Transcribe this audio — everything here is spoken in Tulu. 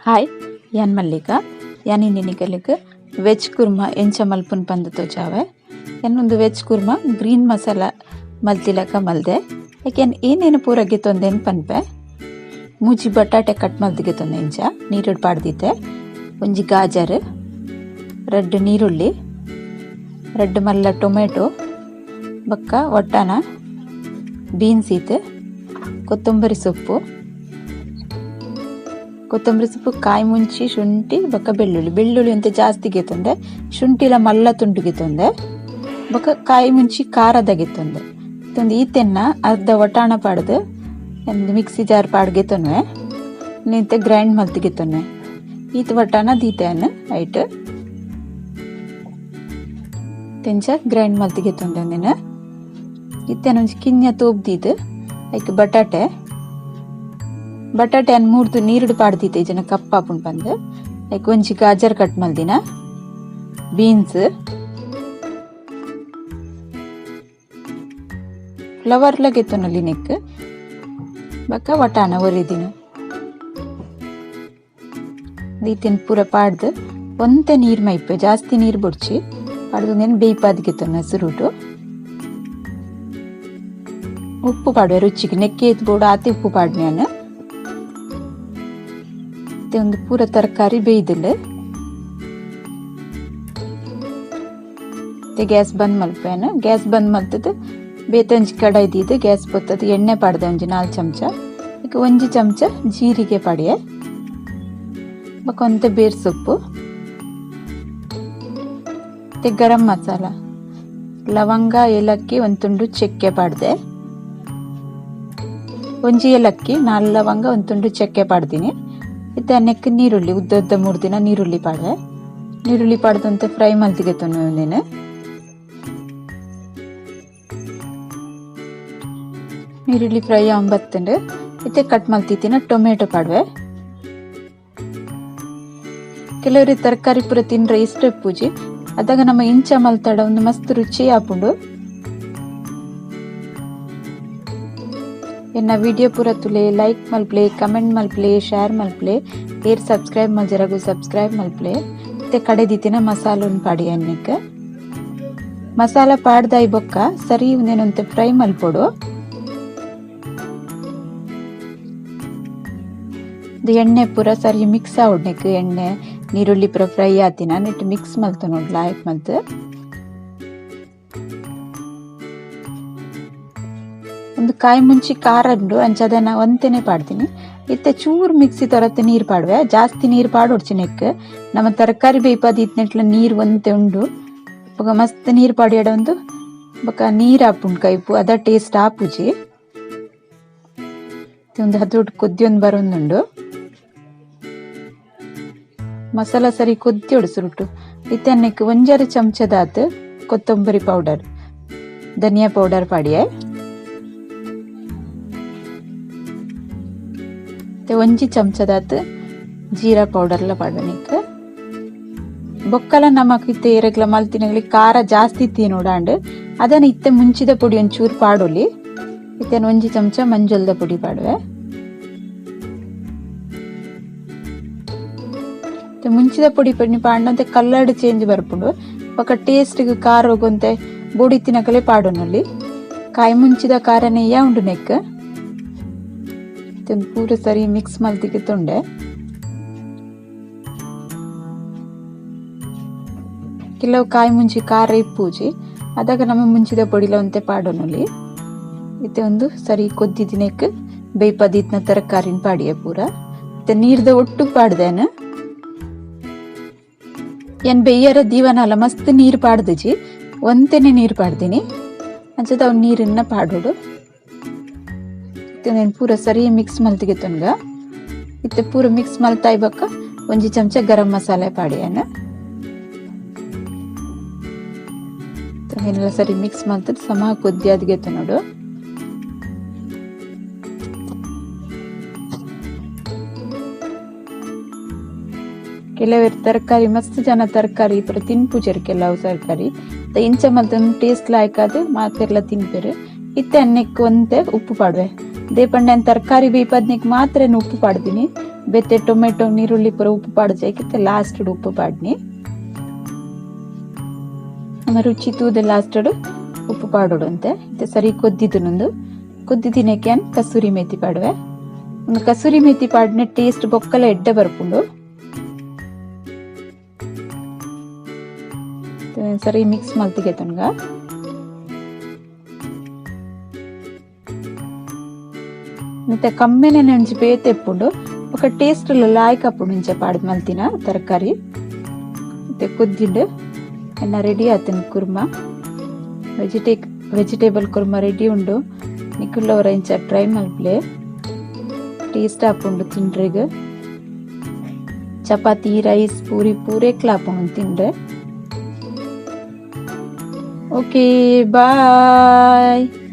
Hi ಯಾನ್ ಮಲ್ಲಿಕಾ ಯಾನ್ ಇಂದಿನಿಗಲಿಗ್ ವೆಜ್ ಕುರ್ಮಾ ಎಂಚ ಮಲ್ಪುನ್ ಪಂದ್ ತೋಜಾವೆ. ಯಾನ್ ವೆಜ್ ಕುರ್ಮಾ ಗ್ರೀನ್ ಮಸಾಲ ಮಲ್ತಿಲಕ ಮಲ್ದೆ. ಯಾನ್ ಏನೇನು ಪೂರ ಗೆತೊಂದೇನು ಪನ್ಪೆ. ಮೂಜಿ ಬಟಾಟೆ ಕಟ್ ಮಲ್ತ್ ಗೆತೊಂದೆ ಇಂಚ ನೀರುಡ್ ಪಾಡ್ದಿತ್ತೆ. ಒಂಜಿ ಗಾಜರ್, ರಡ್ಡ್ ನೀರುಳ್ಳಿ, ರಡ್ಡ್ ಮಲ್ಲ ಟೊಮೆಟೊ, ಬೊಕ್ಕ ಒಟ್ಟನ ಬೀನ್ಸ್ ಇತ್ತು, ಕೊತ್ತಂಬರಿ ಸೊಪ್ಪು, ಕೊತ್ತಂಬರಿ ಸೊಪ್ಪು, ಕಾಯಿ ಮುಂಚಿ, ಶುಂಠಿ, ಬೊಕ್ಕ ಬೆಳ್ಳುಳ್ಳಿ. ಬೆಳ್ಳುಳ್ಳಿ ಅಂತ ಜಾಸ್ತಿ ಗೆತೊಂದೆ, ಶುಂಠಿಲ ಮಲ್ಲ ತುಂಡು ಗೆತೊಂದೆ, ಬೊಕ್ಕ ಕಾಯಿ ಮುಂಚಿ ಖಾರದ ಗೆತೊಂದೆ. ತೊಂದು ಈತೆನ್ನ ಅರ್ಧ ಒಟಾಣ ಪಾಡ್ದು ಒಂದು ಮಿಕ್ಸಿ ಜಾರ್ ಪಾಡ್ ಗೆತೊನ್ವೆ, ನಿಂತೆ ಗ್ರೈಂಡ್ ಮಲ್ತ್ ಗೆತೊನ್ವೆ. ಈತ್ ಒಟಾಣ ದೀತೆನ್ ಐಟ್ ತೆಂಚ ಗ್ರೈಂಡ್ ಮಲ್ತ್ ಗೆತೊಂದೆ ಒಂದಿನ. ಇತ್ತೆನ ಒಂಜಿ ಕಿನ್ಯ ತೋಪ್ ದೀದ್ ಐಕ್ ಬಟಾಟೆ ಬಟಾಟೆ ಅನ್ ಮೂರ್ದು ನೀರುಡು ಪಾಡ್ದಿತ್ತೆ ಜನ ಕಪ್ಪಾಪುಂಡು ಪಂದ್. ಐಕ್ ಒಂಜಿ ಗಾಜರ್ ಕಟ್ ಮಲ್ದಿನ, ಬೀನ್ಸ್, ಫ್ಲವರ್ ಲ ಗೆತೊನೊಲಿ ನೆಕ್, ಬೊಕ್ಕ ವಟಾಣ ಒರಿದಿನ. ದೀತಿನ ಪೂರ ಪಾಡ್ದು ಒಂತೆ ನೀರ್ ಮೈಪೆ, ಜಾಸ್ತಿ ನೀರ್ ಬೊಡ್ಚಿ ಪಾಡ್ದು ಉಂದೆನ್ ಬೇಯ್ಪಾದ್ ಗೆತೊನ್ನ ಸುರುಟು. ಉಪ್ಪು ಪಾಡುವೆ ರುಚಿಗೆ, ನೆಕ್ಕೆ ಏತ್ ಬೋಡು ಆತೆ ಉಪ್ಪು ಪಾಡ್ನೆ. ಒಂದು ಪೂರ ತರಕಾರಿ ಬೇಯ್ದುಂಡು. ಗ್ಯಾಸ್ ಬಂದ್ ಮಲ್ಪೇನು. ಗ್ಯಾಸ್ ಬಂದ್ ಮಲ್ತದ ಬೇತೆ ಒಂಜಿ ಕಡಾಯಿ ದೀದ್ ಗ್ಯಾಸ್ ಪೊತ್ತದು ಎಣ್ಣೆ ಪಾಡ್ದೆ ಒಂಜಿ 4 ಚಮಚ, ಇಕ್ ಒಂಜಿ ಚಮಚ ಜೀರಿಗೆ ಪಾಡಿಯೆ, ಬೊಕ್ಕ ಒಂತೆ ಬೇರ್ ಸೊಪ್ಪು, ಮತ್ತೆ ಗರಂ ಮಸಾಲ, ಲವಂಗ, ಏಲಕ್ಕಿ, ಒಂದ್ ತುಂಡು ಚಕ್ಕೆ ಪಾಡ್ದೆ, ಒಂಜಿ ಏಲಕ್ಕಿ, 4 ಲವಂಗ, ಒಂದ್ ತುಂಡು ಚಕ್ಕೆ ಪಾಡ್ದಿನಿ. ಇತ್ತೆ ನೆಕ್ ನೀರುಳ್ಳಿ ಉದ್ದ ಉದ್ದ 3 ದಿನ ನೀರುಳ್ಳಿ ಪಾಡ್ವೆ. ನೀರುಳ್ಳಿ ಪಾಡ್ದಂತೆ ಫ್ರೈ ಮಲ್ತಿಗೆ ತೊಂದಿನ. ನೀರುಳ್ಳಿ ಫ್ರೈ ಆಂಬತ್ತಂಡು ಇತ್ತೆ ಕಟ್ ಮಲ್ತಿತ್ತಿನ ಟೊಮೆಟೊ ಪಾಡ್ವೆ. ಕೆಲವರು ತರಕಾರಿ ಪೂರ ತಿನ್ರೆ ಇಷ್ಟ ಪೂಜಿ, ಅದಾಗ ನಮ್ಮ ಇಂಚ ಮಲ್ತಡ ಒಂದು ಮಸ್ತ್ ರುಚಿ ಆಪುಂಡು. ಎನ್ನ ವಿಡಿಯೋ ಪೂರ ತುಲೆ ಲೈಕ್ ಮಲ್ಪ್ಲೆ, ಕಮೆಂಟ್ ಮಲ್ಪ್ಲೆ, ಶೇರ್ ಮಲ್ಪ್ಲೆ, ಏರ್ ಸಬ್ಸ್ಕ್ರೈಬ್ ಮಲ್ಜರಗು ಸಬ್ಸ್ಕ್ರೈಬ್ ಮಲ್ಪ್ಲೆ. ಇತ್ತೆ ಕಡೆ ದಿತ್ತಿನ ಮಸಾಲುನ್ ಪಾಡಿ ಅನ್ನಕ್ಕೆ. ಮಸಾಲ ಪಾಡ್ದಾಯಿ ಬೊಕ್ಕ ಸರಿ ಉಂದೇನಂತೆ ಫ್ರೈ ಮಲ್ಪೊಡು. ಇದು ಎಣ್ಣೆ ಪೂರ ಸರಿ ಮಿಕ್ಸ್ ಆವಡ್ನೆಕ್ ಎಣ್ಣೆ ನೀರುಳ್ಳಿ ಪೂರ ಫ್ರೈ ಆತಿನ ನೆಟ್ ಮಿಕ್ಸ್ ಮಲ್ತ ನೋಡ್ ಲಾಯಕ್ ಮಲ್ತ್. ಒಂದು ಕಾಯಿ ಮುಂಚಿ ಖಾರ ಉಂಡು ಅಂಚದನ್ನ ಒಂತೆನೆ ಪಾಡ್ತೀನಿ. ಇತ್ತೆ ಚೂರು ಮಿಕ್ಸಿ ತರತ್ತೆ ನೀರ್ ಪಾಡುವೆ, ಜಾಸ್ತಿ ನೀರ್ ಪಾಡೊಡ್ಚಿ ನೆಕ್. ನಮ್ಮ ತರಕಾರಿ ಬೇಯ್ಪಾದ ಇತ್ನೆಟ್ಲ ನೀರ್ ಒಂತೆ ಉಂಡು, ಬೊಕ ಮಸ್ತ್ ನೀರ್ ಪಾಡಿಯಡ ಒಂದು ಬೊಕ ನೀರ್ ಆಪುಂಡು ಕೈಪು, ಅದ ಟೇಸ್ಟ್ ಆಪುಜಿ. ಒಂದು ಹದೊಟ್ಟು ಕೊದ್ದಿಯೊಂದು ಬರೊಂದುಂಡು. ಮಸಾಲ ಸರಿ ಕೊದ್ದಿಯೊಡು ಸುರುಟು. ಇತ್ತೆ ಅನ್ನಕ್ಕೆ ಒಂಜಾರು ಚಮಚದಾತ್ ಕೊತ್ತಂಬರಿ ಪೌಡರ್, ಧನಿಯಾ ಪೌಡರ್ ಪಾಡಿಯೆ. ಒಂಜಿ ಚಮಚದಾತ್ ಜೀರಾ ಪೌಡರ್ಲ ಪಾಡ್ವೆನಿಕ್. ಬೊಕ್ಕಲ ನಮಕ್ ಇತ್ತೆ ಏರೆಗ್ಲ ಮಲ್ತಿನಗಲಿ ಖಾರ ಜಾಸ್ತಿ ಇತ್ತಿ ನೋಡಾಂಡ್ ಅದನ್ನ ಇತ್ತೆ ಮುಂಚಿದ ಪುಡಿ ಒಂಚೂರು ಪಾಡೊಲಿ. ಇತ್ತೆ ಒಂಜಿ ಚಮಚ ಮಂಜಲ್ದ ಪುಡಿ ಪಾಡುವೆ. ಮುಂಚಿದ ಪುಡಿ ಪೊಡಿ ಪಾಡ್ನಂತೆ ಕಲ್ಲರ್ಡ್ ಚೇಂಜ್ ಬರ್ಪುಂಡು, ಬೊಕ್ಕ ಟೇಸ್ಟ್ ಖಾರ ಹೋಗುವಂತೆ ಬೋಡಿ ತಿನಕಲೆ ಪಾಡೊನೊಲಿ. ಕಾಯಿ ಮುಂಚಿದ ಖಾರನೆಯ ಉಂಡು ನೆಕ್. ಪೂರ ಸರಿ ಮಿಕ್ಸ್ ಮಲ್ತಿಗೆ ತೊಂಡೆ. ಕೆಲವು ಕಾಯಿ ಮುಂಚಿ ಖಾರ ಇಪ್ಪೂಜಿ, ಅದಾಗ ನಮ್ಮ ಮುಂಚಿದ ಪೊಡಿಲ ಒಂತೆ ಪಾಡೊನೊಲಿ. ಇತ್ತೆ ಒಂದು ಸರಿ ಕೊದ್ದಿದಿನೆಕ್ ಬೇಯ್ಪದಿತ್ನ ತರಕಾರಿನ ಪಾಡಿಯ ಪೂರ. ಇತ್ತೆ ನೀರ್ದ ಒಟ್ಟು ಪಾಡ್ದೇನ. ಏನ್ ಬೆಯ್ಯರ ದೀವನಲ್ಲ ಮಸ್ತ್ ನೀರ್ ಪಾಡ್ದಿಜಿ, ಒಂತೆನೆ ನೀರ್ ಪಾಡ್ದಿನಿ. ಅಂಚದ ಅವ್ ನೀರನ್ನ ಪಾಡೋಡು. ಇತ್ತೆ ಪೂರ ಸರಿ ಮಿಕ್ಸ್ ಮಲ್ತಿಗೆ ತೊನ್ಗ. ಇತ್ತೆ ಪೂರ ಮಿಕ್ಸ್ ಮಲ್ತಾಯ್ ಬೊಕ್ಕ ಒಂಜಿ ಚಮಚ ಗರಂ ಮಸಾಲೆ ಪಾಡಿಯನ. ಏನೆಲ್ಲ ಸರಿ ಮಿಕ್ಸ್ ಮಲ್ತದ್ ಸಮ ಕೊದ್ದಿ ಅದ್ಗೆ ನೋಡು. ಕೆಲವರು ತರಕಾರಿ ಮಸ್ತ್ ಜನ ತರಕಾರಿ ಪೂರ ತಿನ್ಪುಜೆರ್ ಕೆಲವು ತರಕಾರಿ ಇಂಚ ಮಲ್ತೊಂದು ಟೇಸ್ಟ್ ಲಾಯ್ಕ್ ಆದ್ ಮಾತೆರ್ಲ ತಿನ್ಪೆರ್. ಇತ್ತೆ ಅನ್ನಕ್ಕೆ ಒಂತೆ ಉಪ್ಪು ಪಾಡುವೆ. ದೇಪಂಡ ತರಕಾರಿ ಬೇಯ್ಪದ್ನಿಕ್ ಮಾತ್ರ ಉಪ್ಪು ಪಾಡ್ದಿನಿ. ಬೇತೆ ಟೊಮೆಟೊ ನೀರುಳ್ಳಿ ಪೂರ ಉಪ್ಪು ಪಾಡ್ಜೆ, ಲಾಸ್ಟ್ ಉಪ್ಪು ಪಾಡ್ನಿ. ನಮ್ಮ ರುಚಿ ತೂದೆ ಲಾಸ್ಟ್ ಉಪ್ಪು ಪಾಡೋಡು ಅಂತೆ. ಇತ್ತೆ ಸರಿ ಕೊದ್ದಿದ್ದು ಕೊದ್ದಿದಿನಕ್ಕೆ ಕಸೂರಿ ಮೇಥಿ ಪಾಡುವೆ. ಒಂದು ಕಸೂರಿ ಮೇಥಿ ಪಾಡಿನ ಟೇಸ್ಟ್ ಬೊಕ್ಕಲ ಎಡ್ಡೆ ಬರ್ಪುಂಡು. ಸರಿ ಮಿಕ್ಸ್ ಮಲ್ತಿಗೆ ತುನ್ಗ. ಮತ್ತೆ ಕಮ್ಮೆನೆ ಒಂಜಿ ಬೇತೆ ಇಪ್ಪುಂಡು ಬೊಕ ಟೇಸ್ಟ್ ಲಾಯ್ಕ್ ಆಪುಂಡು ಇಂಚ ಪಾಡ್ದ್ ಮಲ್ತಿನ ತರಕಾರಿ. ಮತ್ತೆ ಕೊದ್ದಿಂಡು ಎನ್ನ ರೆಡಿ ಆತನ ಕುರ್ಮಾ, ವೆಜಿಟೇಬಲ್ ಕುರ್ಮಾ ರೆಡಿ ಉಂಡು. ನಿಕುಲ್ಲವರ ಇಂಚ ಟ್ರೈ ಮಲ್ಪಲೆ, ಟೇಸ್ಟ್ ಆಪುಂಡು ತಿಂಡ್ರೆಗ್. ಚಪಾತಿ ರೈಸ್ ಪೂರಿ ಪೂರೇಕ್ಲ ಆಪುಂಡು ತಿಂಡ್ರೆ. Okay bye.